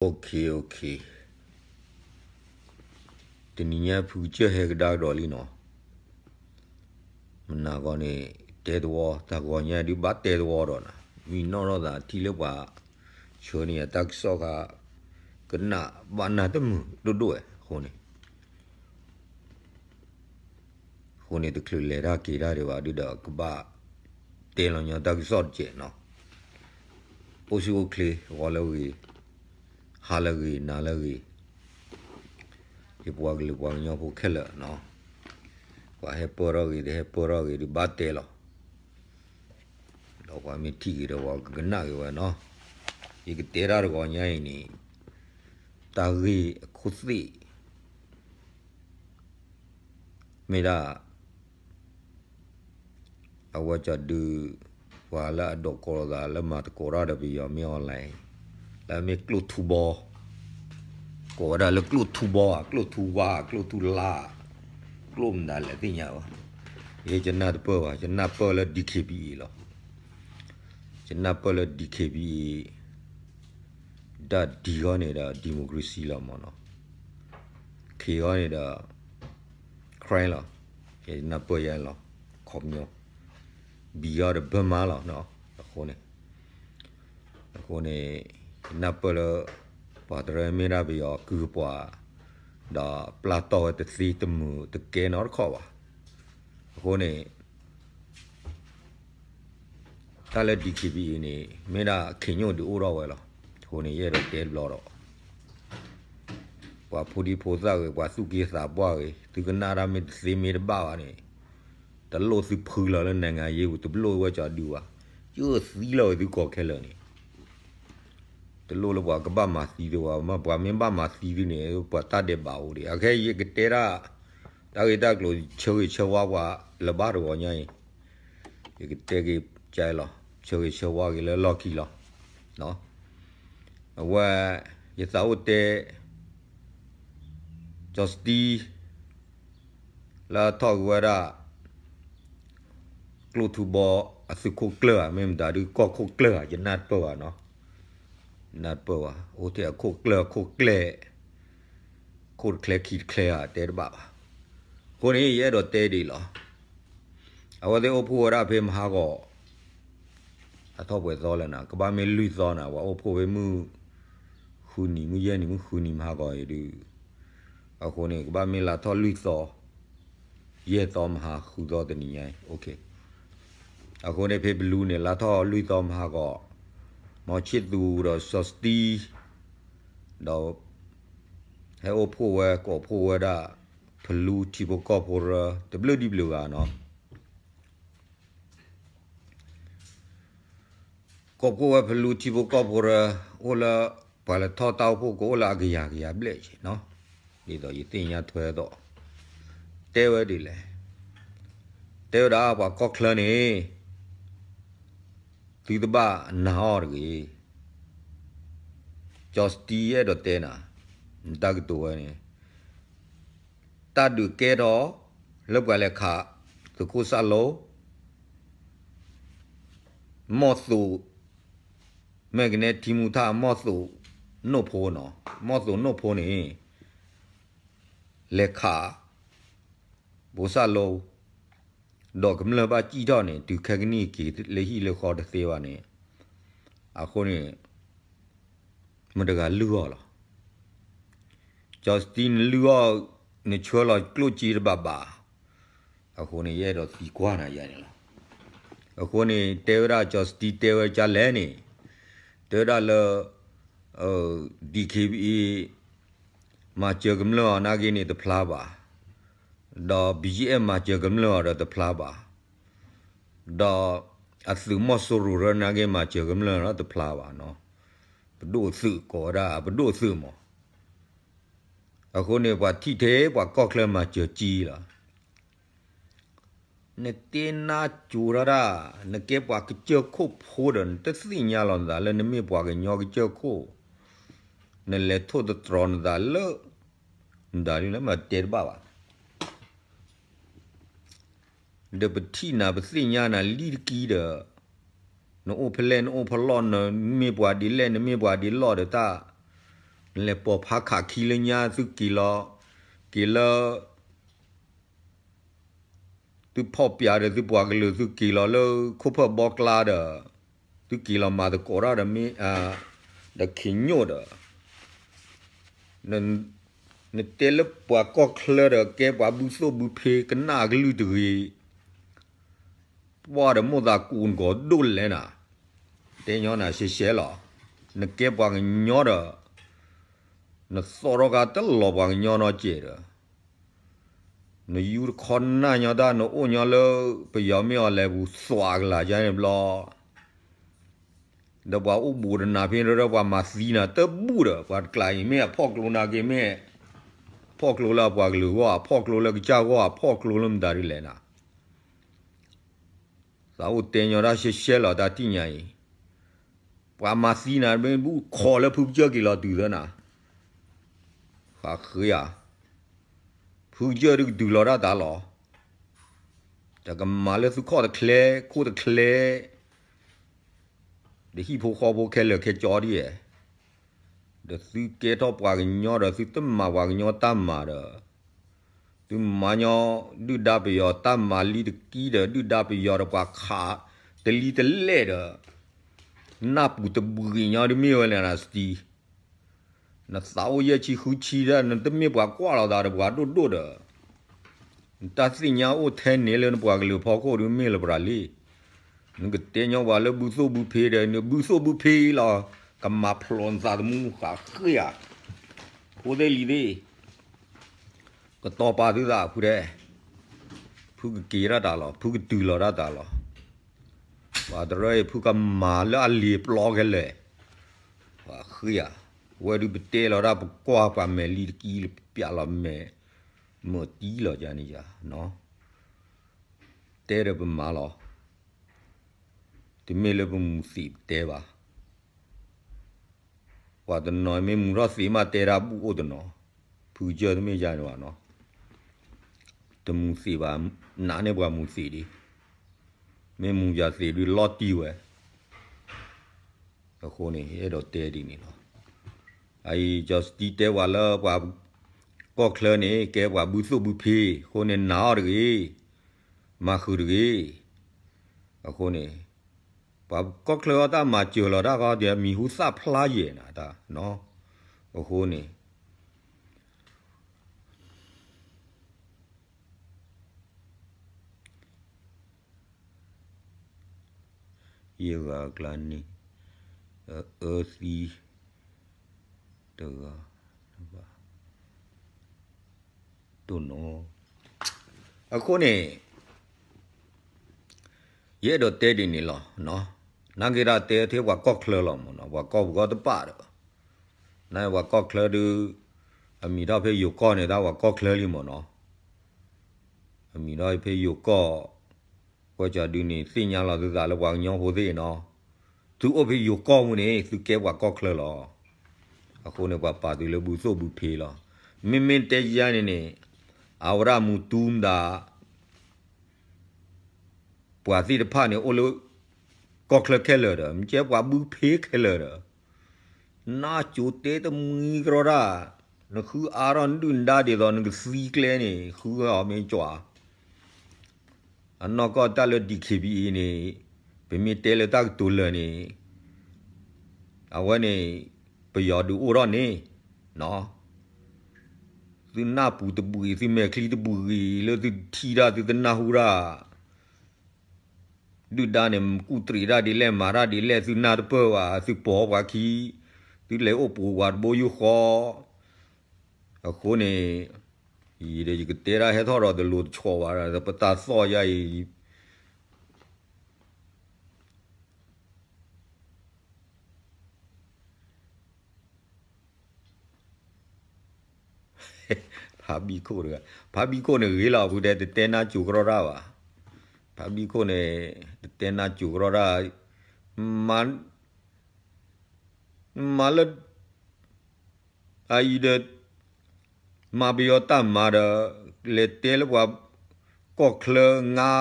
OK OK, တနံၤညါဖုကစၢၢ်ဟဲကဒါကဒီးလံနီၤ. မနၤဂီၤန့ၣ် တဲသဝီ တၢ်ဂီၤညါဒုးဘၣ်တဲသဝီဒီးနီၤ, မံနီၣ်ထီၣ်သးထံၣ်လၢပှၤဆှၢန့ၢ်အတၢ်ကစီၣ်ခါ ကနၣ်ဘၣ်နၢ်တမုာ်ဒိၣ်ဒိၣ်ဝဲအဃိန့ၣ် အဃိန့ၣ် တချုးလဲၤတၢ်က့ၤတၢ်ဒံးဘၣ်ဒုးဒီး ကဘၣ်တဲလီၤညီတၢ်ကစီၣ်တကဲးနီၤ. အိၣ်ဆူၣ်အိၣ်ချ့ ဂီၤလၢဂ့ၤ ဟါလၢဂ့ၤ နၤလၢဂ့ၤ ယပှၤကလုာ်ပှၤကညီဖိခဲလၢာ်နီၤ, ပှၤဟဲပၢၢ်ထီၣ်ဂ့ၤ တဟဲပၢၢ်ထီၣ်ဂ့ၤဒုးဘၣ်တဲလီၤ. ဒီးပှၤမ့ၢ်ထံၣ်ဂ့ၤဒီး ပှၤကကနၣ်ဂ့ၤဝဲနီၤ. ယကတဲတၢ်တဂီၤညါအံၤန့ၣ် တၢ်ဂ့ၢ်အခိၣ်သ့ၣ် မ့ၢ်ဒၣ် အဝဲကဒုး ပှၤလၢအဒိးကိးလိာ်သးလၢမၤသကိးတၢ်ဒီးပယီၤမ့ၢ် online လၢအမ့ၢ်ကျိၣ်ထူဘီ ကိးဝဲဒၣ်လၢကျိၣ်ထူဘီဧါ ကျိၣ်ထူဝါ ကျိၣ်ထူလါ ကျိၣ်မနုၤလဲၣ်သ့ၣ်ညါဘၣ်. ယဲယနၢ်တပၢၢ်ဘၣ် ယနၢ်ပၢၢ်လၢ DKBA လီၤ. ယနၢ်ပၢၢ်လၢ DKBA ဒၣ် D ဂီၢ်န့ၣ်ဒီး democracy လီၤမ့ၢ်နီၤ, K ဂီၢ်န့ၣ်ဒီး crime လီၤ. ယနၢ်ပၢၢ်ယဲလီၤ ခီပညီ B ဂီၢ်ဒီး Burma လီၤ. အဃိန့ၣ် အဃိန့ၣ် ယနၢ်ပၢၢ်လၢ ပှၤတရၢမ့ၢ်ဒၣ်ပယီၤကုၢ်ပှၤ ဒီးပျၢ်တီၢ်ဝဲတသ့တမုာ်တကဲနီတခီၣ်ဘၣ်. အဃိန့ၣ် တၢ်လၢ DKBA န့ၣ် မ့ၢ်ဒၣ်ခ့ညိၣ်ဒုးအိၣ်ထီၣ်ဝဲလီၤ. အဃိန့ၣ် ယအဲၣ်ဒိးတဲတဘျီဒီး ပှၤဖိဒံဖိသၣ်ဂ့ၤ ပှၤသူၣ်က့သးပှၢ်ဂ့ၤ သုကနၣ်တၢ်မ့ၢ်တသ့မ့ၢ်တဘၣ်ဘၣ်န့ၣ် တလိၣ်သုဖုလီၤလၢ နိုင်ငံရေး ပူၤ တလိၣ်ဝဲကီၤဒုးဘၣ်. ယသံလီၤဝဲသုကိးခဲလၢာ်န့ၣ် တလိၣ်လၢပှၤကဘၣ်မၤသံသုဘၣ်. ပှၤမ့ၢ်ဘၣ်မၤသံသုန့ၣ် ပှၤတၢ်ဒဲးဘးအိၣ်ဒံး. အခဲအံၤယကတဲဒၣ် တၢ်ဂ့ၢ်တၢ်ကျိၤဆၢဂ့ၤဆၢဝါပှၤလၢၤဘၣ်တဂီၤညါအံၤ ယကတဲက့ၤကလီၤ ဆၢဂ့ၤဆၢဝါက့ၤလၢလီၢ်ခံလီၤ. အဝဲ ယသးအိၣ်တဲ ကၠီၤစတံ လၢအထီၣ်က့ၤဝဲဒၣ် ကျိၣ်ထူဘီအသုးခိၣ်ကျၢၢ်ဧါ မ့ၢ်မတၤဒုးကီၢ်ခိၣ်ကျၢၢ်ဧါ ယနၢ်တပၢၢ်ဘၣ်နီၤ, နၢ်တပၢၢ်ဘၣ်. အိၣ်ထဲအခိၣ်ကျၢၢ်အခိၣ်ကျဲ ခိၣ်တချဲခံတချဲဧါ တဲတဘၣ်ဘၣ်. အဃိန့ၣ် ယအဲၣ်ဒိးတဲဒ်အံၤလီၤ. အဝဲသ့ၣ်အိၣ်ဖှိၣ်ဝဲဒၣ်ဖဲမဟါဂီၤ အထီၣ်ပှဲၤသီလဲၣ်နၤ ကဘၣ်မ့ၢ်လွံၢ်သီနၤ ပှၤအိၣ်ဖှိၣ်ဖဲမုၢ် ဃုနံၤ မုၢ်ယဲၢ်နံၤ မုၢ်ဃုနံၤမဟါဂီၤအံၤဒုး အဃိန့ၣ် ကဘၣ်မ့ၢ်လါထီၣ်လွံၢ်သီ ယဲၢ်သီမဟါ ဃုသီတနံၤညါအံၤ အဃိန့ၣ် ဖဲပလူန့ၣ် လါထီၣ်လွံၢ်သီမဟါဂီၤ မီၤဆ့ၣ်သူဒီးစီၤစတံ ဒီး ဟဲအိၣ်ဖှိၣ်ဝဲ ကိးဖှိၣ်ဝဲဒၣ် ဖလူထံဖိကီၢ်ဖိရၢ တဘျုးဒ်ဘျုးဂၤနီၤ. ကိးဖှိၣ်ဝဲဖလူထံဖိကီၢ်ဖိရၢ အိၣ်လၢ ပှၤလဲၤထီၣ်တၢ်အိၣ်ဖှိၣ်ကအိၣ်လၢအကယၤကယၤဘျဲၣ်နီၤ. ဒ်သိးယသ့ၣ်ညါထွဲသိး တဲဝဲဒ်လဲၣ်, တဲဝဲဒၣ်ပှၤကီၢ်ချၢန့ၣ် သုတဘၣ်နာ်အီၤတဂ့ၤ. ကၠီၤစတံအဲၣ်ဒိးတဲနၤ နတၢ်ကတိၤဝဲန့ၣ် တၢ်ဒုးကဲထီၣ် လၢပှၤလဲၤခး သုးခိၣ်စၢ်လိ မီၢ်သိး မဲာ်ကနဲထံမူထၣ် မီၢ်သိးနိၣ်ဖိနီၤ, မီၢ်သိးနိၣ်ဖိန့ၣ် လဲၤခး ဘိးစၢ်လိ ဒီးကမျၢၢ်ဘၣ်စံၣ်ထီၣ်န့ၣ် တုၤခဲကနံၣ်အံၤက့ၤလၢဟံၣ်လၢဃီတသ့ဘၣ်န့ၣ်, အဃိန့ၣ် မတၤတဂၤလုၢ်အီၤလီၤ. ကၠီၤစတံနလုၢ်အီၤ နဆှၢလီၤကျိၣ်စ့တဘၣ်ဘၣ်. အဃိန့ၣ် ယအဲၣ်ဒိးသံကွၢ်နၤယၤန့ၣ်လီၤ. အဃိန့ၣ် တဲဝဲဒၣ်ကၠီၤစတံတဲဝဲဒ်လဲၣ်န့ၣ်, တဲဝဲဒၣ်လၢ DKBA မၤစၢၤကမျၢၢ်အီၤနာ်က့န့ၣ်တဖျါဘၣ်, ဒီး BGF မၤစၢၤကမျၢၢ်အီၤဒီးတဖျါဘၣ်, ဒီးအသုးမီၤစိရိၤရၢနာ်က့မၤစၢၤကမျၢၢ်ဒီးတဖျါဘၣ်နီၤ. ပဒိၣ်သုးကိးဝဲဒၣ် ပဒိၣ်သုးမး. အဃိန့ၣ် ပှၤထံၣ်ထဲပှၤကီၢ်ချၢမၤစၢၤကံလီၤ. နတဲနါစိၤထီၣ်ဒၣ်, နကဲပှၤကစၢၢ်ခိၣ်ဖိဒီး နတသ့ၣ်ညါလီၤနသးလၢနမ့ၢ်ပှၤကညီကစၢၢ်ခိၣ်, နလဲၤထိၣ်သတြီၤနသးလၢ နဒၣ်ဒ်လဲၣ်မးတဲတဘၣ်ဘၣ်. ဒီးပထံၣ်နၤပသ့ၣ်ညါနၤလံတကံဒီး, နအိၣ်ဖဲလဲၣ်နအိၣ်ဖဲလီၢ် နမ့ၢ်ပှၤဒ်လဲၣ် နမ့ၢ်ပှၤဒ်လီၢ်ဒီးတၢ်, လဲၤပိာ်ဖးခးခံလၢညါ သုက့ၤလီၤ, က့ၤလၢ သုဖီၣ်ပျးဒီး သုပှၤကလုာ်သုက့ၤလီၤလၢခိၣ်ဖၢၣ်ဘီကျါဒီး, သုက့ၤလီၤမၤသကိးတၢ်ဒီးမ့ၢ်, ဒီးခ့ညိၣ်ဒီး, နတဲလၢပှၤကီၢ်ချၢဒီး ကဲပှၤဘုသိၣ်ဘုဖ့ကနၣ်အကလုၢ်တဂ့ၤ, ပှၢ်ဒီးမိၣ်သးကူးနကိးဒိၣ်လဲၣ်နၤ, တဲညီနၤရှဲရှဲလီၤ, နကဲပှၤကညီဒီး နသီထီၣ်ကါတလီၤပှၤကညီနီတစဲးဒီး, နယူတခီနၢ်ညီတၢ် နအိၣ်ညီလၢပယီၤမ့ၢ်အီၤလဲၤပူၤသွးကလာ်ယါန့ၣ်ဘျီ, ဒီးပှၤအိၣ်ဘူးတနၤဖဲရၢ ပှၤမၤသံနၤတဘူၣ်ဒီး ပှၤတကျးအံၤမ့ၢ်အဖီၣ်ကျိနၤက့ၤမ့ၢ်, ဖီၣ်ကျိလၢအပှၤကလုာ်ဂီၢ် အဖီၣ်ကျိလၢကစၢ်ဂီၢ် အဖီၣ်ကျိလၢမတၤဒ်လဲၣ်နၤ သးအိၣ်တဲညီတၢ်ရှဲရှဲလီၤ တၢ်ထံၣ်ညါအံၤ, ပှၤမၤသံနၤ မ့ၢ်ဘူၣ်ခီလၢဖုကစၢၢ်က့ၤလီၤတုၤသၢနၤ, ဃးဃ့ဧါ, ဖုကစၢၢ်ဒုးကတုၤလီၤတၢ်သးလီၤ, တကမၤလၢသုခီၣ်တချဲ ခိၣ်တချဲ ဒီးဟံၣ်ဖိဃီဖိခဲလၢာ်ခဲကၠီဒ်ယဲၢ်, ဒီးသုကဲထီၣ်ပှၤကညီဒီး သုတမၤပှၤကညီတၢ်မၤဒီး, သုမၤညီဒုၣ်ဒါပယီၤတၢ်မၤလံတကံဒီး ဒုၣ်ဒါပယီၤဒီးပှၤခးတလံတလဲၢ်ဒီး, နၢ်ပူၤတဘှံးညီဒ်မ့ၢ်ဝဲလဲၣ်နၤစတံ, နသးအိၣ်ယဲၢ်ဆံဃုဆံဒီး နတမ့ၢ်ပှၤကွၢ်လီၤသးဒီးပှၤဒိၣ်ဒိၣ်ဒီး နတၢ်သ့ၣ်ညါအိၣ်ထဲန့ၣ်လၢနပှၤကလုာ်ဖီခိၣ်ဒုးမ့ၢ်လၢပရၤလံ, နကတဲညီပှၤလၢဘုသိၣ်ဘုဖ့ဒီး နဘုသိၣ်ဘုဖ့လီၤ, ကမၤဖျိးနသးသမူဃးဃ့ဧါ, ဖိသ့ၣ်လံၤသ့ၣ်, ကတီၤပာ်သုသးဖုဒဲး, ဖုကက့ၤတၢ်တၢ်လီၤ ဖုကတုၤလီၤတၢ်တၢ်လီၤ, ပှၤတရၢအံၤဖုကမၤလၢအလံၤပျီခဲလၢာ်, ဃးဃ့ဧါ, ဝဲဒုးပတဲလီၤဒၣ်ပကွၢ်ပှၤမဲာ်လံတကံလၢပျးလီၤမဲာ်, မၢတံလီၤယၤန့ၣ်ယၤ, တဲဒီးပမၤလီၤ, တမ့ၢ်လၢပမူၤသံးပတဲဘၣ် ပှၤတနီၤမ့ၢ်မူၤထီၣ်သံးမးတဲတၢ်ဘူၣ်အိၣ်တနီၤ, ဖုကစၢၢ်တမ့ၢ်ယၤန့ၣ်ဘၣ်နီၤ, တမူၤသံးဘၣ်, နာ်န့ၢ်ပှၤမူၤသံးဒံး, မ့ၢ်မူၤယၤသံးဒုးလီၤတံၢ်ဝဲ, အဃိန့ၣ် အဲၣ်ဒိးတဲဒ်န့ၣ်လီၤ, အအံၤကၠီစတံတဲပှၤလၢပှၤကီၢ်ချၢန့ၣ် ကဲပှၤဘုသိၣ်ဘုဖ့, အဃိန့ၣ်နာ်အီၤတဂ့ၤ, မၤဃုာ်တဂ့ၤ, အဃိန့ၣ် ပှၤကီၢ်ချၢအတၢ်မၤစၢၤလီၤတၢ်ခီဒီး မံၤဟူသၣ်ဖျါယဲၢ်နၤတၢ်, အဃိန့ၣ် ယဂၤအကျါန့ၣ် အအၢသံ တဂၤ တဘၣ် တိၢ်နီၣ်, အဃိန့ၣ် ယအဲၣ်ဒိးတဲဒ်န့ၣ်လီၤ, နာ်က့တၢ်တဲထဲပှၤကီၢ်ချၢလီၤမ့ၢ်နီၤ, ပှၤကီၢ်ပူၤကီၢ်တပာ်ဒီး, နာ်ပှၤကီၢ်ချၢဒုး, အမံၤထီၣ်ဖဲယိၤကီၢ်န့ၣ် တၢ်ပှၤကီၢ်ချၢလံမ့ၢ်နီၤ, အမံၤထီၣ်ဖဲယိၤကီၢ်, ကွဲးကၠီဒုးန့ၣ် သ့ၣ်ညါလီၤသုသးလၢပှၤကညီဖိသ့ၣ်နီၤ, သုအိၣ်ဖဲယိၤကီၢ်မူန့ၣ် သုကဲပှၤကီၢ်ချၢလီၤ, အဃိန့ၣ် ပှၤပာ်သုလၢဘုသိၣ်ဘုဖ့လီၤ, မ့မ့ၢ်တဲယါန့ၣ်န့ၣ်, အဝဲဒၣ်မူတူမတၤ ပှၤသ့ၣ်တဖၣ်န့ၣ် အိၣ်လၢကီၢ်ချၢခဲလၢာ်ဒီး မ့ၢ်ကဲပှၤဘုဖ့ခဲလၢာ်ဒီး, နၢ်စိၤတဲတမှံကရီတၢ်, နဃုအါထီၣ်နဒုၣ်နဒါဒ်သိးနကသံကျဲန့ၣ် ဃုအီၤမ့ၢ်ကွၢ်, အနီၢ်ကီၢ်တၢ်လၢ DKBA န့ၣ်, ပမ့ၢ်တဲလၢတၢ်ကတိၤလၢာ်န့ၣ်, အဝဲန့ၣ် ပယီၤဒုးအိၣ်ထီၣ်န့ၣ်, သုနၢ်ပူၤတဘှံး သုမဲာ်ချံတဘှံးလၢသုထံၣ်တၢ် သုတနၢ်ဟူတၢ်, ဒုၣ်ဒါန့ၣ် ကူၣ်တရံးတၢ်ဒ်လဲၣ် မၤတၢ်ဒ်လဲၣ် သုနၢ်တပၢၢ်ဘၣ်, သုပိာ်ပှၤခံ, သုလဲၤအိၣ်ပူၤပှၤတဘိယူၢ်ဃီ, အဃိန့ၣ်, ယကတဲဒၣ်ဟဲထီၣ်ဒီးတလိၤတဆီးဘၣ်ဒီး ပတၢ်သီၣ်ယါအံၤ ဖးဘံၣ်ခိၣ်တဂၤ, ဖးဘံၣ်ခိၣ်န့ၣ်ဂ့ၤလီၤ ဖုတဲ တတဲနါစိၤကရီတၢ်ဘၣ်, ဖးဘံၣ်ခိၣ်န့ၣ် တတဲနါစိၤကရီတၢ်, မၤလၢ အအံၤဒီး မၤပယီၤတၢ်မၤဒီး လဲၤတဲလၢပှၤကီၢ်ချၢငါ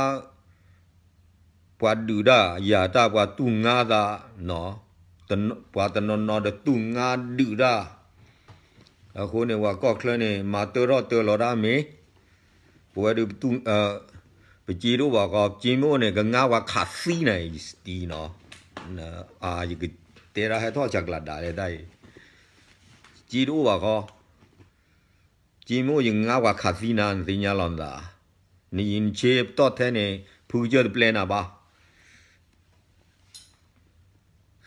ပှၤဒုးတၢ်ယၤတၢ် ပှၤတူၢ်ငါသး, ပှၤတနီၤနီၤဒီးတူၢ်ငါဒုးတၢ်, အဃိန့ၣ် ပှၤကီၢ်ချၢန့ၣ် မၤတၢထီၣ်တၢလီၤတၢ်မ့ၢ်, ပဝဲဒုး ပစ့တအိၣ်ဘၣ်ဃီ ပစ့မ့ၢ်အိၣ်န့ၣ် ကငါပှၤခးသံနၤ စတံနီၤ, ယကတဲဒၣ်ဟဲထီၣ်ဆးကျးဒၣ်လဲာ်တၢ်အံၤ, စ့တအိၣ်ဘၣ်ဃီ, စ့မ့ၢ်အိၣ်ယကငါပှၤခးသံနၤ နသ့ၣ်ညါလီၤနသး, နယံၤနဆ့ပတီၢ်ထဲန့ၣ် ဖုကစၢၢ်တပျဲနၤဘၣ်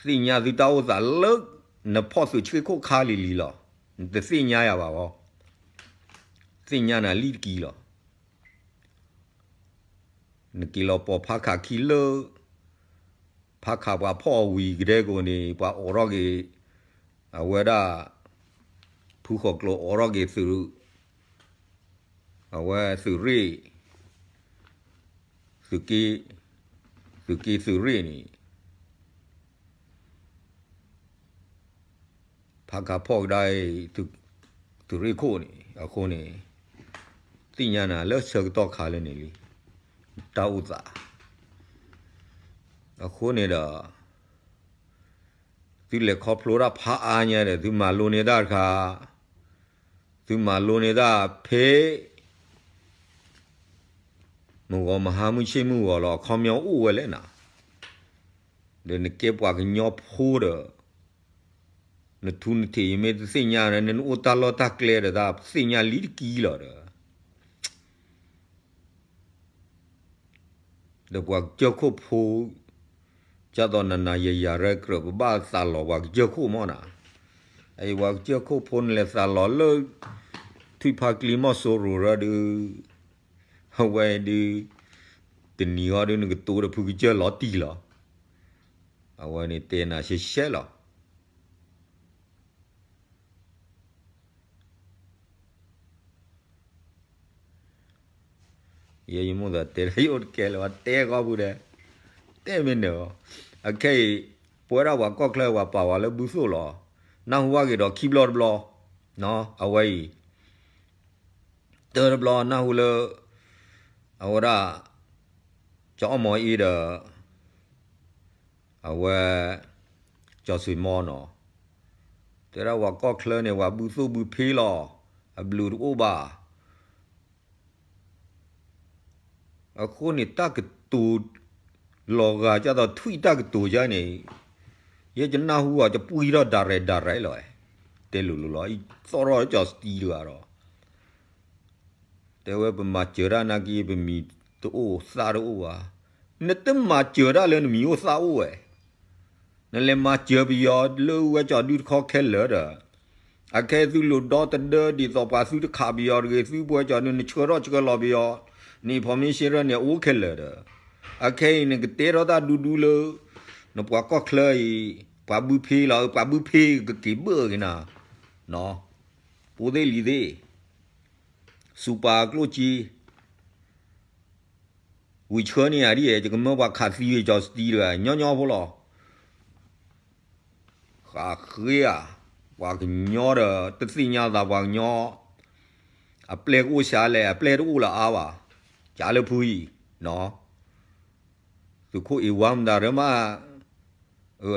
သ့ၣ်ညါသုတၢ်အိၣ်သးလၢ နဖီၣ်သုးဆှ့ၣ်ခိၣ်ခါလံၤလံၤလီၤ. နတသ့ၣ်ညါယၤဘၣ်ဘီ, သ့ၣ်ညါနၤလံတကံလီၤ. နက့ၤလီၤပိာ်ဖးခးခံလၢ ဖးခးပှၤဖီၣ်အီၤဝံၤကဒဲကအိၣ်န့ၣ် ပှၤအိးထီၣ်က့ၤ အဝဲဒၣ် ဖုဃီၤကျိၤအိးထီၣ်က့ၤသုး အဝဲသုးရ့ၣ် သုးက့ သုးက့သုးရ့ၣ်န့ၣ် ဖးခးဖီၣ်ကဒါအံၤ သုးရ့ၣ်ခိၣ်န့ၣ် အဃိန့ၣ် သ့ၣ်ညါနၤလၢဆၢကတီၢ်ခါလၢန့ၣ်လံ တၢ်အိၣ်သး အဃိန့ၣ်ဒီး သုလဲၤခီဖျိတၢ်ဖးအါညါဒီး သုမၤလိန့ၢ်တၢ်တခါ, သုမၤလိန့ၢ်တၢ်ဖဲ မုၢ်ဂီၤမဟါမုၢ်ဆ့ၣ်မုၢ်ဂီၤလီၤ အခီပညီအိၣ်ဝဲလဲၣ်နၤ, ဒီးနကဲပှၤကညီဖိဒီး နထူနထံးယမ့ၢ်တသ့ၣ်ညါ နအိၣ်တၢ်လီၢ်တၢ်ကျဲဒီး တၢ်သ့ၣ်ညါလံတကံလီၤဒီး ဒီးပှၤကစၢၢ်ခိၣ်ဖိ ကၢ်သိးနနၤယယၤရဲကြၢး ပဘၣ်သးလီၤပှၤကစၢၢ်ခိၣ်မီၢ်နၤ, အအံၤပှၤကစၢၢ်ခိၣ်ဖိနလဲၤသးလီၤလၢ ထွံၣ်ဖါကျံမီၢ်စိရိၤရၢဒုး အဝဲဒုး တနံၤဃီဒုး နကတိၤဒီးဖုကစၢၢ်လီၤတံၢ်လီၤ, အဝဲန့ၣ်တဲနၤရှဲရှဲလီၤ. ယဲယမိၣ်သးတဲလၢယအိၣ်တကဲလၢၤဘၣ် တဲဃီပူၤဒီး တဲမ့ၢ်နၢၤအီၤ, အခဲအံၤ ပဝဲဒၣ်ပှၤကီၢ်ချၢပှၤပာ်ဝဲလၢဘုသိၣ်လီၤ, နၢ်ဟူဘၣ်က့ၤဒီးခံဘျီတဘျီ, အဝဲအံၤ တၢတဘျီနၢ်ဟူလၢ အဝဲဒၣ် ကၠီအီၣ်မီၤအ့ဒီး အဝဲ ကၠီစံးမီနီၤ, တဲဒၣ်ပှၤကီၢ်ချၢန့ၣ် ပှၤဘုသိၣ်ဘုဖ့လီၤ, အဘျုးတအိၣ်ဘၣ်. အဃိန့ၣ် တၢ်ကတိၤ လီၤဂာ်ကၢ်သိးထွံၣ်တၢ်ကတိၤယါန့ၣ် ယဲယနၢ်ဟူအီၤ ကပှံၢ်ထီၣ်ဒၣ်ရဲၣ်ဒၣ်ရဲၣ်လီၤ, တဲလိၤလိၤလီၤ, သီၣ်ထီၣ်ကၠီစတံတဂၤဒီး တဲဝဲပမၤစၢၤတၢ်နာ်က့ ပမံၤတအိၣ်သးတအိၣ်ဘၣ်. နတမၤစၢၤတၢ်လၢနမံၤအိၣ်သးအိၣ်ဝဲ, နလဲၤမၤစၢၤပယီၤလၢဝဲကၠီဒုတခီခဲလၢာ်ဒီး, အခဲသုလိာ်ဒီတဒၢဒ်သိးပှၤသုတခးပယီၤတဂ့ၤ သုပဝဲကၠီဒု နဆှၢထီၣ်ဆှၢလီၤပယီၤ, န information န့ၣ်အိၣ်ခဲလၢာ်ဒီး, အခဲအံၤနကတဲထီၣ်တၢ်ဒူဒူလၢ နပှၤကီၢ်ချၢအံၤ ပှၤဘုဖ့လီၤ, ပှၤဘုဖ့ကက့ၤဘၢၣ်က့ၤနၤ, ဖိသ့ၣ်လံၤသ့ၣ် စူၤပၤကျိၣ်စ့ ဝံၤဆှၢန့ၢ်ယၤဒ် ယကမၢပှၤခးသံဝံၤကၠီစတံတဂၤ ညီညီဖိလီၤ. ဃးဃ့ဧါ, ပှၤကညီဒီး တသ့ၣ်ညါသးပှၤကညီ, အပျဲၢ်ကအိၣ်ဆံးလဲၣ်, အပျဲၢ်တအိၣ်လၢအါဘၣ်, ကးလၢဖုအံၤ, သုးခိၣ်အ့ဝါမတၤဒၢမး,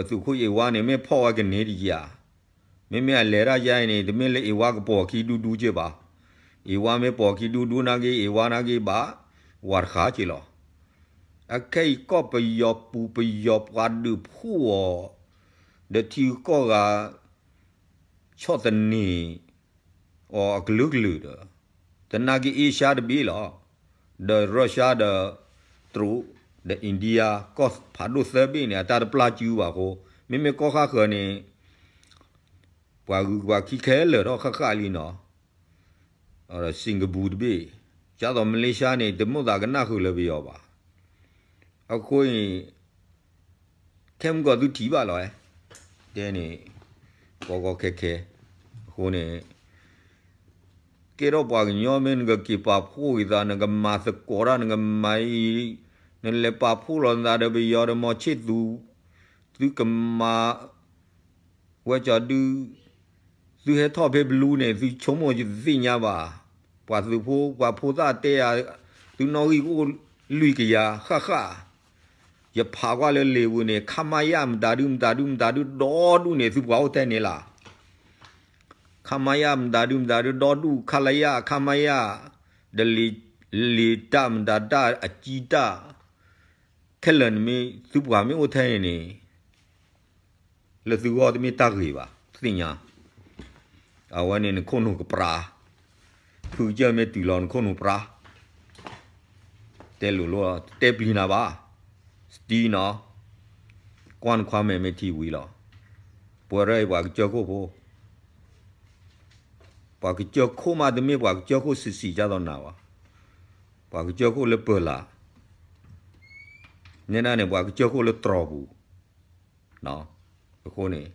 သုးခိၣ်အ့ဝါန့ၣ် မ့ၢ်ဖီၣ်ဝဲကန့ၢ်တယၤ, မ့မ့ၢ်အလဲၤတၢ်ယါအံၤန့ၣ် တမ့ၢ်လၢအ့ဝါကပိာ်ခံဒူဒူက့ဘၣ်. အ့ဝါမ့ၢ်ပိာ်ခံဒူဒူနာ်က့ အ့ဝါနာ်က့ဘၣ်, ဝၤတဃၣ်က့လီၤ. အခဲအံၤကီၢ်ပယီၤပူၤပယီၤပှၤဒုးဖှိၣ်အီၤ, ဒီးထံဂုၤကီၢ်ဂၤ ဆီၣ်သနံးအီၤအကလုာ်ကလုာ်ဒီး, တနာ်က့ အ့ရှါတဘ့ၣ်လီၤ. ဒီးရၢရှါဒီး တရူး, ဒီး India ကီၢ်ဖးဒိၣ်သၢဘ့ၣ်န့ၣ် အတၢ်တပျၢ်စုဘၣ်အဃိ, မ့မ့ၢ်ကီၢ်ဃၣ်ဃၢၤန့ၣ် ပှၤဂုၤပှၤခံခဲလၢာ်ထီၣ်ဃၣ်ဃၣ်လံနီၤ. ဒီး Singapore တဘ့ၣ်, ဒ်သိး Malaysia န့ၣ် တမိၣ်သးကနၣ်ဃုာ်လၢပယီၤဘၣ်. အဃိန့ၣ် ခဲမုၢ်ကီၢ်သုထံၣ်ဘၣ်လီၤ, တဲန့ၣ် ကီကီခဲခဲ, အဃိန့ၣ် ကဲထီၣ်ပှၤကညီမ့ၢ်နကက့ၤပာ်ဖှိၣ်က့ၤသး နကမၤသကိးတၢ် နကမၤအံၤ, နလဲၤပာ်ဖှိၣ်လီၤနသးဒီးပယီၤဒီး မီၤဆ့ၣ်သူး, သုကမၤ ဝဲကၠီဒု, သုဟဲထီၣ်ဖဲဘလူးန့ၣ် သုဆိကမိၣ်ယတသ့ၣ်ညါဘၣ်. ပှၤသုးဖိ ပှၤဖိသၣ်တဲယၤ, သုနီၣ်ဂံၢ်ကအိၣ်လွံၢ်ကယၤဃၣ်ဃၣ်, ယဖးကွၢ်လၢလ့ၤပူၤန့ၣ် ခမရ မတၤဒု မတၤဒု မတၤဒု ဒီဒူၣ်န့ၣ် သုပှၤအိၣ်ထဲန့ၣ်လီၤ. ခမရ မတၤဒုမတၤဒု ဒီဒူၣ် ခလရ ခမရ ဒီး လံာ်တၢ်မတၤတၢ်အကံတၢ် ခဲလၢာ်နမ့ၢ်သုပှၤမ့ၢ်အိၣ်ထဲန့ၣ်န့ၣ် လၢသုဂီၢ်တမ့ၢ်တၢ်ဂ့ၤဘၣ် သ့ၣ်ညါ အဝဲန့ၣ်နခိၣ်နူာ်ကပြး ဖုကစၢၢ်မ့ၢ်တုၤလီၤနခိၣ်နူာ်ပြး တဲလိၤလိၤ တဲပျံၤနၤဘၣ် စတံနီၤ ကွၢ်နခွါမဲာ်မ့ၢ်ထံဝံၤလီၤ ပဝဲရၢအံၤပှၤကစၢၢ်ခိၣ်ဖိ ပှၤကစၢၢ်ခိၣ်မးတမ့ၢ်ပှၤကစၢၢ်ခိၣ်ဆံးဆံးကၢ်သိးနၤဘၣ် ပှၤကစၢၢ်ခိၣ်လၢပၢၤလး နဲဒၣ်န့ၣ် ပှၤကစၢၢ်ခိၣ်လၢတြီၤပူၤ အဃိန့ၣ်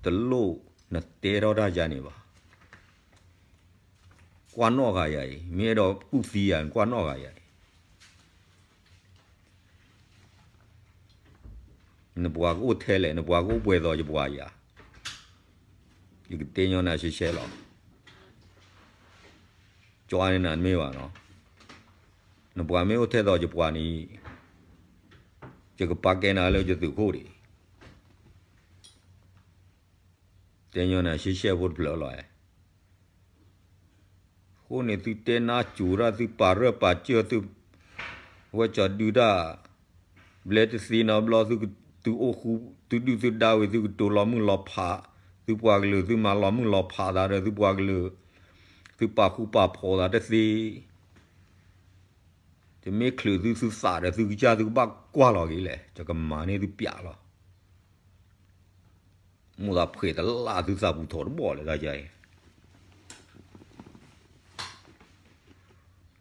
တလိၣ်နတဲထီၣ်တၢ်ယါန့ၣ်ဘၣ် ကွၢ်နီၣ်ဂၤယၤအံၤ မ့ၢ်အဲၣ်ဒိးကူၣ်သံယၤ နကွၢ်နီၣ်ဂၤယၤအံၤ နပှၤကအိၣ်ထဲလဲၣ် နပှၤကအိၣ်ပှဲၤသိးယပှၤယၤ ယကတဲညီနၤရှဲရှဲလီၤ ကၠီန့ၣ်နမ့ၢ်ဘၣ်နီၤ နပှၤမ့ၢ်အိၣ်ထဲသိးယပှၤန့ၣ် ယကပာ်ကဲနၤလၢယသုးခိၣ်ဒံး တဲညီနၤရှဲရှဲဖိတဖျၢၣ်လီၤ အဃိန့ၣ်သုတဲနါစိၤတၢ် သုပာ်ရၢၢ်ပာ်စၢၢ်သု ဝဲကၠီၤဒုတၢ် ဘျဲတသ့နီတဘျီ သုအိၣ်ဃူ သုဒုၣ်သုဒါဝံၤ သုကတိၤလီၤမုၢ်လီၤဖး သုပှၤကလုာ် သုမၤလီၤမုၢ်လီၤဖးသးဒီး သုပှၤကလုာ် သုပာ်ဃူပာ်ဖိးသးတသ့ တမ့ၢ်ချုးသုသုသးဒီး သုကစၢ်သုကဘၣ်ကွၢ်လီၤက့ၤလဲၣ် ယကမၤန့ၢ်သုပျးလီၤ မိၢ်သးဖှဲးတလၢ်သုသးပူၤထီၣ်တဘီၣ်လၢတၢ်ယါအံၤ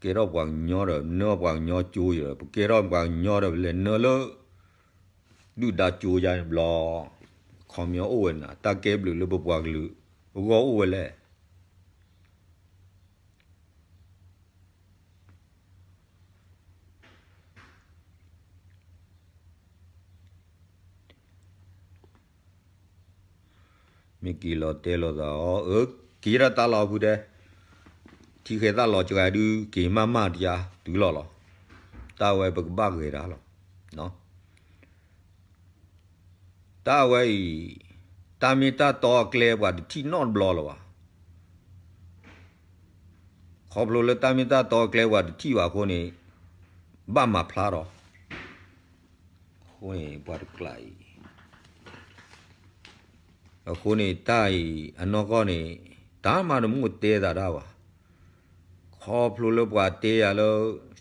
ကဲထီၣ်ပှၤကညီဒီး နၢပှၤကညီကၠိယၤ ပကဲထီၣ်ပှၤကညီဒီး ပလဲၤနၢလၢ ဒုၣ်ဒါကၠိယါန့ၣ်ဘျီ ခီပညီအိၣ်ဝဲနၤ တၢ်ကဲဘျုးလၢပပှၤကလုာ်အဂီၢ်အိၣ်ဝဲလဲၣ် မ့ၢ်က့ၤလီၤတဲလိာ်သးအီၤ အၢ က့ၤဒၣ်တၢ်လီၢ်ဖုတဲ ထံဃဲသၣ်လီၤစှၤဒုး က့ၤမးမးတယါတုၤလီၤလီၤ တၢ်ဝဲပကဘၣ်ဂဲၤတၢ်လီၤ တၢ်ဝဲအံၤ တၢ်မ့ၢ်တၢ်တီအကျဲပှၤတထံၣ်နီတဘျီလၢၤဘၣ် ခီဖျိလၢတၢ်မ့ၢ်တၢ်တီအကျဲပှၤတထံၣ်ဘၣ်အဃိန့ၣ် ဘၣ်မၤဖျါထီၣ် အဃိန့ၣ်ပှၤတကျးအံၤ အဃိန့ၣ်တၢ်အံၤအနီၢ်ကီၢ်န့ၣ် တၢ်မၤတမူၢ်တဲသးတၢ်ဘၣ် ခီဖျိလၢပှၤတဲယၤလၢ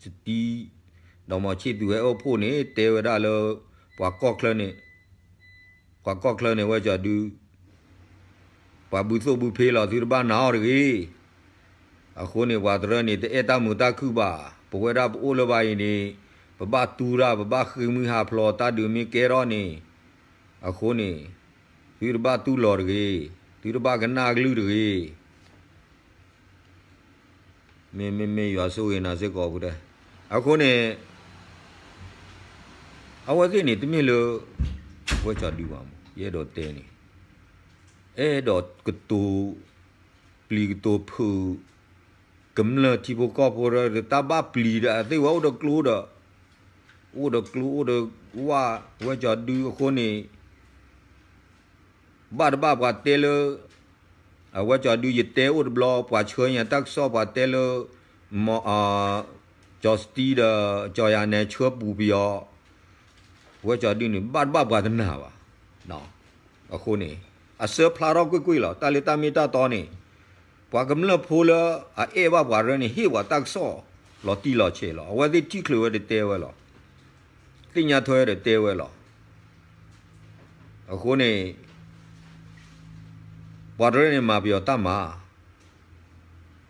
စတံ ဒီးမီၤဆံၣ်သူးဟဲအိၣ်ဖှိၣ်န့ၣ် တဲဝဲဒၣ်လၢ ပှၤကီၢ်ချၢန့ၣ် ပှၤကီၢ်ချၢန့ၣ်ဝဲကၠီၤဒု ပှၤဘုသိၣ်ဘုဖ့လီၤ သုတဘၣ်နာ်အီၤတဂ့ၤ အဃိန့ၣ် ပှၤတရၢန့ၣ် တအဲၣ်တၢ်မုာ်တၢ်ခုၣ်ဘၣ် ပဝဲဒၣ်ပအိၣ်လၢၤဘၣ်အံၤန့ၣ် ပဘၣ်တူၢ်တၢ် ပဘၣ်ဃ့ၢ်မှံဟးဖျိး တၢ်ဒုးမ့ၢ်ကဲထီၣ်န့ၣ် အဃိန့ၣ် သုတဘၣ်တူၢ်လိာ်တဂ့ၤ သုတဘၣ်ကနၣ်အကလုၢ်တဂ့ၤ မ့မ့မ့ၢ်ယွၤဆိၣ်ဂ့ၤနၤစ့ၢ်ကီးဖုတဲ အဃိန့ၣ် အဝဲသ့ၣ်န့ၣ် တမ့ၢ်လၢ ဝဲကၠီၤဒုဘၣ်မး ယအဲၣ်ဒိးတဲန့ၣ် အဲၣ်ဒိးကတိၤ ပျံၤကတိၤဖုး ကမျၢၢ်ထံဖိကီၢ်ဖိဒီး တၢ်ဘၣ်ပျံၤဒီး အသ့ၣ်ဝဲအိၣ်ဒီးကျိဒီး အိၣ်ဒီးကျိအိၣ်ဒီးဝၣ် ဝဲကၠီၤဒုအဃိန့ၣ် ဘၣ်တဘၣ်ပှၤတဲလၢ အဝဲကၠီၤဒုယတဲအိၣ်တဘျီ ပှၤဆှၢညါတၢ်ကစီၣ်ပှၤတဲလၢ မ ကၠီၤစတံဒီး ကၠီၤယၤနဲဆှၢပူၤပယီၤ ဝဲကၠီၤဒုန့ၣ် ဘၣ်တဘၣ်ပှၤတနာ်ဘၣ်. အဃိန့ၣ် အစၢဖျါထီၣ်ကွ့ၢ်ကွ့ၢ်လီၤ. တၢ်လၢတၢ်မ့ၢ်တၢ်တီန့ၣ် ပှၤကမျၢၢ်ဖိလၢအအဲၣ်ဘၣ်ပှၤရၢန့ၣ် ဟ့ၣ်ပှၤတၢ်ကစီၣ်လီၤတံၢ်လီၤဆဲးလီၤ. အဝဲသ့ၣ်ထံၣ်ချုးဝဲဒီးတဲဝဲလီၤ. သ့ၣ်ညါထွဲဒီးတဲဝဲလီၤ. အဃိန့ၣ် ပှၤတရၢန့ၣ်မၤပယီၤတၢ်မၤ,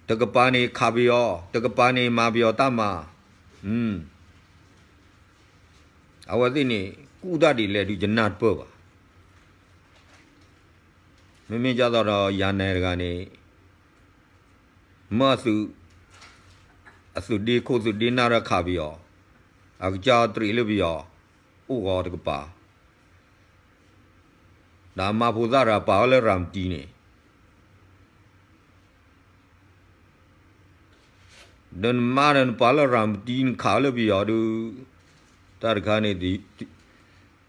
တကပၤန့ၣ်ခးပယီၤ, တကပၤန့ၣ်မၤပယီၤတၢ်မၤ. အဝဲသ့ၣ်န့ၣ် ကူၣ်တၢ်ဒ်လဲၣ်ဒုးယနၢ်တပၢၢ်ဘၣ်. မ့မ့ၢ်ဒ်သိးဒီးယၤနဲတဂၤန့ၣ် မၢအသုးဒ့ခိၣ်သုးဒ့နၢ်ရၢခးပယီၤ, အကစၢ်တရံးလၢပယီၤ အိၣ်ဂီၤတကပၤ ဒီးအမါဖိသၣ်တဂၤပာ်အီၤလၢရၤမတံန့ၣ်, ဒီးနမါဒီးနပာ်လၢရၤမတံ နခးအီၤလၢပယီၤဒုး, တၢ်တခါန့ၣ်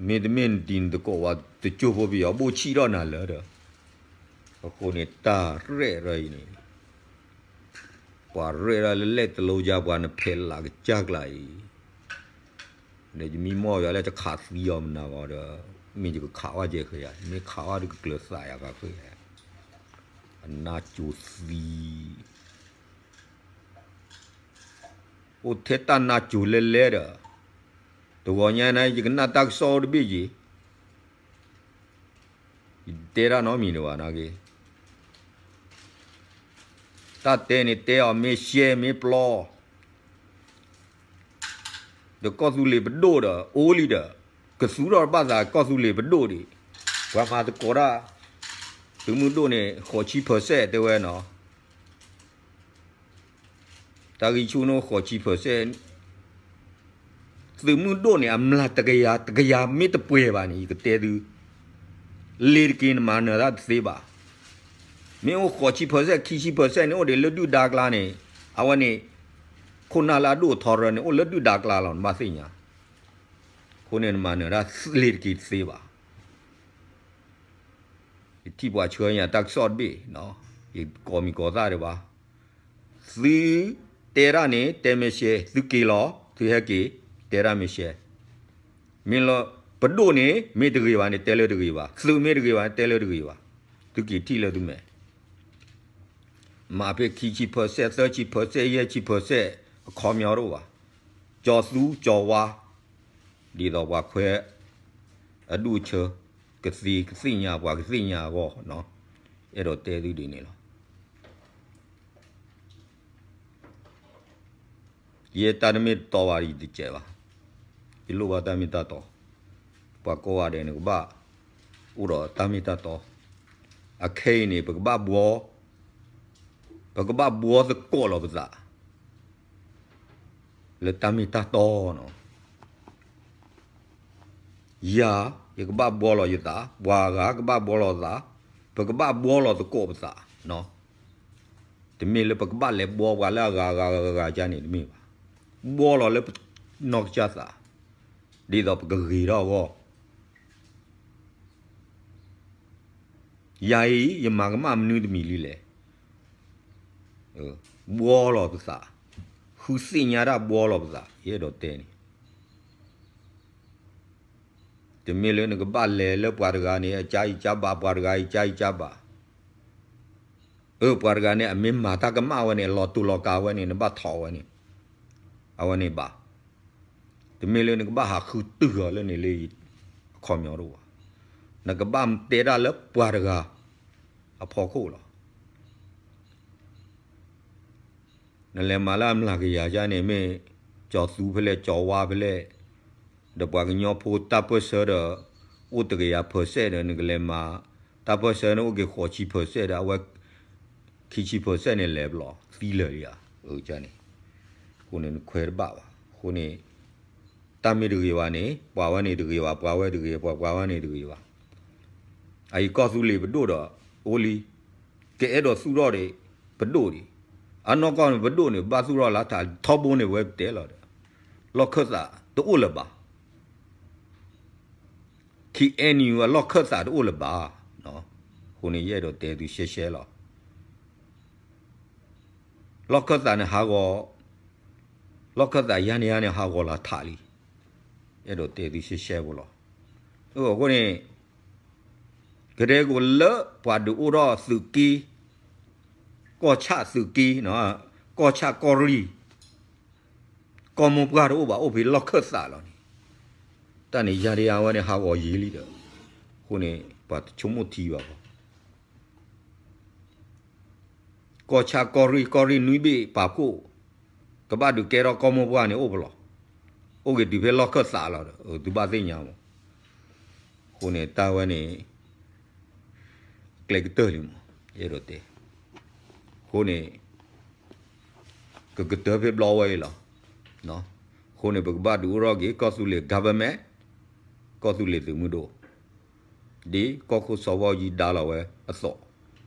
မ့တမ့ၢ်နတံၤနသကိးဝဲ တကၠိဖိပယီၤဘိၣ်ဆံးထီၣ်နၤလၢာ်ဒီး, အဃိန့ၣ်တၢ်ရဲၣ်ဒီးအံၤန့ၣ် ပှၤရဲၣ်ဒၣ်လၢလဲၣ်တလိယါပှၤနဖဲးလၢ်ကစၢ်ကျါအံၤ ဒီးယမံမီၢ်ယၤလၢတခးသံအီၤမနၤဂီၤဒီး မ့ၢ်ယကခးဝဲကဲဃဲယၤ မ့ၢ်ခးဝဲဒီးကကျၢၤသးယၤဃးဃဲယၤ အနၢ်ကၠိသံ အိၣ်ထဲတၢ်နၢ်ကၠိလဲလဲဒီး တဂီၤညါန့ၣ် ယကနၣ်တၢ်ကစီၣ်အိၣ်တဘ့ၣ်ယံၤ ယတဲတၢ်နီတမံၤဒံးဘၣ်နာ်က့ တၢ်တဲန့ၣ်တဲအီၤမ့ၢ်ရှဲမ့ၢ်ပျီ ဒီးကီၢ်သူလ့ၤပဒိၣ်ဒီး အိၣ်လံဒီး ကသူထီၣ်ဘၣ်သးကီၢ်သူလ့ၤပဒိၣ်ဒံး ပှၤမၤသကိးတၢ် သုးမုၢ်ဒိၣ်န့ၣ် ဃိးဆံ percent တဲဝဲနီၤ တၢ်ဂံၢ်ဆူၣ်န့ၣ်အိၣ်ဃိးဆံ percent သုးမုၢ်ဒိၣ်န့ၣ် အမျးတကယၤ တကယၤမ့ၢ်တပှဲၤဘၣ်န့ၣ် ယကတဲသု လ့ၤတက့ၤနမၤနၢၤတၢ်တသ့ဘၣ်. မ့ၢ်အိၣ်ဃိးဆံ percent ခံဆံ percent န့ၣ် အိၣ်ဒံးလၢဒုၣ်ဒါကျါန့ၣ် အဝဲန့ၣ် ခိၣ်နၢ်လၢအဒိၣ်အထီရၢန့ၣ် အိၣ်လၢဒုၣ်ဒါကျါလီၤ နဘၣ်သ့ၣ်ညါ. အဃိန့ၣ် နမၤနၢၤတၢ်လ့ၤတက့ၤတသ့ဘၣ်. ယထံၣ်ပှၤဆှၢညါတၢ်ကစီၣ်တဘ့ၣ်, ယကိးမံၤကိးသၣ်ဒံးဘၣ်. သုတဲတၢ်န့ၣ် တဲမဲာ်ရှဲ, သုက့ၤလီၤ, သုဟဲက့ၤ, တဲတၢ်မဲာ်ရှဲ. မ့ၢ်လၢပဒိၣ်န့ၣ် မ့ၢ်တဂ့ၤဘၣ်န့ၣ် တဲလၢတဂ့ၤဘၣ်, သုးမ့ၢ်တဂ့ၤဘၣ်န့ၣ် တဲလၢတဂ့ၤဘၣ်. သုက့ၤထံၣ်လၢသုမဲာ် မၤဖဲခံဆံ percent သၢဆံ percent ယဲၢ်ဆံ percent အခီပညီတအိၣ်ဘၣ်. ကၠီၤသူကၠီၤဝါ ဒ်သိးပှၤခွဲးအဒူၣ်အဆၢ ကသ့ကသ့ၣ်ညါ ပှၤကသ့ၣ်ညါအဂီၢ်, အဲၣ်ဒိးတဲသုဒ်န့ၣ်လီၤ. ယဲတၢ်တမ့ၢ်တတီဘၣ် ယတစဲးဘၣ်. ယလိၣ်ဘၣ်တၢ်မ့ၢ်တၢ်တီ. ပှၤကိးဂၤဒဲးန့ၣ် ကဘၣ်အိၣ်ဒီးတၢ်မ့ၢ်တၢ်တီ. အခဲအံၤန့ၣ် ပကဘၣ်ဘှီ, ပကဘၣ်ဘှီသကိးလီၤပသး လၢတၢ်မ့ၢ်တၢ်တီနီၤ. ယၤ ယကဘၣ်ဘှီလီၤယသး, ပှၤဂၤကဘၣ်ဘှီလီၤသး, ပကဘၣ်ဘှီလီၤသကိးပသး. တမ့ၢ်လၢပကဘၣ်လဲၤဘှီပှၤလၢအဂၤဂၤဂၤဂၤန့ၣ်တမ့ၢ်ဘၣ်. ဘှီလီၤလၢပနီၢ်ကစၢ်သး ဒ်သိးပကဂ့ၤထီၣ်အဂီၢ်. ယၤအံၤ ယမၤကမၣ်မနုၤတမံၤလံလဲၣ်. ဘှီလီၤပသး, ဃုသ့ၣ်ညါတၢ်ဘှီလီၤပသး ယအဲၣ်ဒိးတဲန့ၣ်. တမ့ၢ်လၢနကဘၣ်လဲၤလၢပှၤတဂၤန့ၣ် အကါအံၤကါဘၣ်, ပှၤတဂၤအံၤကါအံၤကါဘၣ်. အၢ ပှၤတဂၤန့ၣ် အမ့ၢ်မၤတၢ်ကမၣ်ဝဲန့ၣ် အလီၤတူာ်လီၤကာ်ဝဲန့ၣ် နဘၣ်ထိးဝဲန့ၣ်, အဝဲန့ၣ်ဘၣ်. တမ့ၢ်လၢနကဘၣ်ဟးဃုတုၤအီၤလၢန့ၣ်လၢ အခီပညီတအိၣ်ဘၣ်. နကဘၣ်တဲတၢ်လၢပှၤတဂၤအဖီခိၣ်လီၤ. နလဲၤမၤလၢအမျးကယၤယါန့ၣ် မ့ၢ်ကၠီၤသူဖဲလဲၣ် ကၠီၤဝါဖဲလဲၣ်, ဒီးပှၤကညီဖိတၢ်ပၢၢ်ဆၢဒီး အိၣ်တကယၤ percent ဒီး နကလဲၤမၤ တၢ်ပၢၢ်ဆၢန့ၣ် အိၣ်က့ၤဃိးဆံ percent ဒီး အဝဲ ခံဆံ percent န့ၣ် လဲၤဘျီ သံလၢာ်လံဧါ. န့ၣ် အဃိန့ၣ် နခွဲးတဘၣ်ဘၣ်. အဃိန့ၣ် တၢ်မ့ၢ်တဂ့ၤဘၣ်န့ၣ် ပှၤဝဲန့ၣ်တဂ့ၤဘၣ်, ပှၤဝဲတဂ့ၤ, ပှၤပှၤဝဲန့ၣ်တဂ့ၤဘၣ်. အအံၤကီၢ်သူလ့ၤပဒိၣ်ဒီး အိၣ်လံ, ကအဲၣ်ဒိးသူၣ်ထီၣ်ဒီး ပဒိၣ်ဒံး, အနီၢ်ကီၢ်န့ၣ် ပဒိၣ်န့ၣ် ဘၣ်သူၣ်ထီၣ်လၢထး ထီဘိန့ၣ် ဝဲပတဲလီၤဒီး လီၢ်ခၢၣ်သးတအိၣ်လၢၤဘၣ်. KNU အလီၢ်ခၢၣ်သးတအိၣ်လၢၤဘၣ်. အဃိန့ၣ် ယအဲၣ်ဒိးတဲသုရှဲရှဲလီၤ. လီၢ်ခၢၣ်သးန့ၣ်ဟးဂီၤ, လီၢ်ခၢၣ်သးယါန့ၣ်ယါန့ၣ် ဟးဂီၤလၢထးလံ. အဲၣ်ဒိးတဲသုရှဲရှဲဖိလီၤ. အဃိန့ၣ် ကဒဲကအိၣ်လၢပှၤဒုးအိၣ်ထီၣ်သုးက့, ကီၢ်ဆၣ်သုးက့, ကီၢ်ဆၣ်ကီၢ်ရ့ၣ်, ကီၢ်မိၢ်ပှၢ်တအိၣ်ဘၣ် အိၣ်ဖဲလီၢ်ခၢၣ်သးလီၤန့ၣ်. တၢ်န့ၣ်ယါဒံးယါဝဲန့ၣ် ဟးဂီၤယံာ်လံဒီး, အဃိန့ၣ် ပှၤတဆိကမိၣ်ထံဘၣ်ဘၣ်. ကီၢ်ဆၣ်ကီၢ်ရ့ၣ်, ကီၢ်ရ့ၣ်နွံဘ့ၣ်ပာ်ဖှိၣ်, ကဘၣ်ဒုးကဲထီၣ်ကီၢ်မိၢ်ပှၢ်န့ၣ်အိၣ်ပလီၢ်, အိၣ်က့ၤတုၤဖဲလီၢ်ခၢၣ်သးလီၤဒီး သုဘၣ်သ့ၣ်ညါမး. အဃိန့ၣ် တၢ်ဝဲန့ၣ် ကျဲကတၢၢ်လံမး, ယအဲၣ်ဒိးတဲ. အဃိန့ၣ် ကကတၢၢ်ဖဲဘျီဝဲအံၤလီၤ. အဃိန့ၣ် ပကဘၣ်ဒုးအိၣ်ထီၣ်က့ၤ ကီၢ်သူလ့ၤ government, ကီၢ်သူလ့ၤသုးမုၢ်ဒိၣ်, ဒ်ကီၢ်ခိၣ်စီၤဘီယံၤဒါလီၤဝဲအသိး.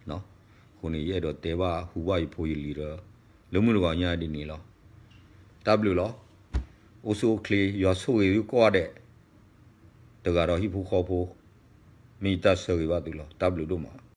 အဃိန့ၣ် ယအဲၣ်ဒိးတဲဘၣ်ဟူဘၣ်ယဖိယလံၤဒီး လၢမုၢ်တဂီၤညါဒ်န့ၣ်လီၤ. တၢ်ဘျုးလီၤ. အိၣ်ဆူၣ်အိၣ်ချ့ ယွၤဆိၣ်ဂ့ၤသုကိးဂၤဒဲး, တဂၤဒီးဟံၣ်ဖိဃီဖိ, မ့ၢ်ယတၢ်ဆၢဂ့ၤဘၣ်သုလီၤ. တၢ်ဘျုးဒိၣ်မး.